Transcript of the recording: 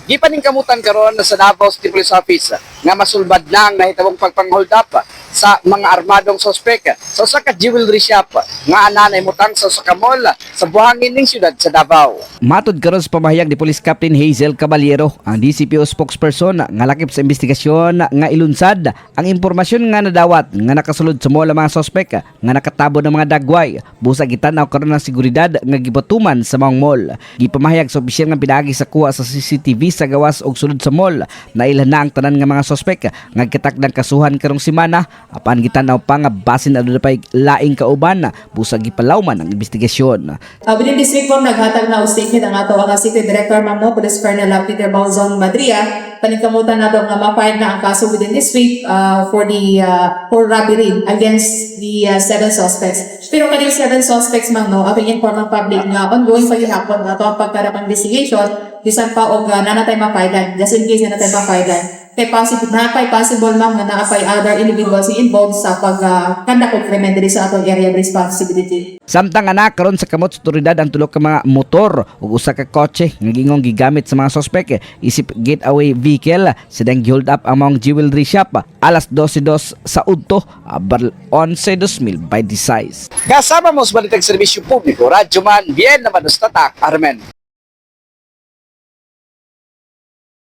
Gipaningkamutan karon sa Davao City Police Office nga masulbad na ang nahitabong pagpang-hold up sa mga armadong sospek sa usa ka jewelry shop nga ana nahimutang sa usa ka mall sa buhangin ning siyudad sa Davao. Matod karon sa pamahayag ni Police Captain Hazel Caballero, ang DCPO spokesperson nga lakip sa investigasyon nga ilunsad ang impormasyon nga nadawat nga nakasulod sa mall ang mga sospek nga nakatabon ng mga dagway. Busa gitan-aw karon ang seguridad nga gipatuman sa maong mall. Gipamahayag sa opisyal nga pinaagi sa kuha sa CCTV sa gawas og sulod sa mall. Nailhan na ang tanan nga mga sospek nga gitakdang kasuhan karong semana, apan gitan-aw pa nga basin aduna pay laing kauban, busa gipalawman ang investigasyon. Within this week, ma'am, naghatag na og statement ang ato ang City Director, ma'am, no, Police Colonel Peter Bauzon Madria. Paningkamutan nato nga ma-file na ang kaso within this week for robbery against the seven suspects. Pero kaning seven suspects, ma'am, no, atong inform ang public nga ongoing pa gihapon ato ang pagkarap investigation bisan pa og naa na tay ma-file, just in case naa na tay ma-file. Kay possible na pay possible, ma'am, nga naa pay other individuals involved sa pag conduct og krimen diri sa atong area of responsibility. Samtang ana karon sa kamot sa otoridad ang tulo ka mga motor ug usa ka kotse nga gingong gigamit sa mga sospek isip getaway vehicle sa dang hold up ang maong jewelry shop alas 12:02 sa udto, Abril 11, 2026. Kasama mo sa Balitang Serbisyo Publiko, Radyo Man, Bien naman tatak, Armen.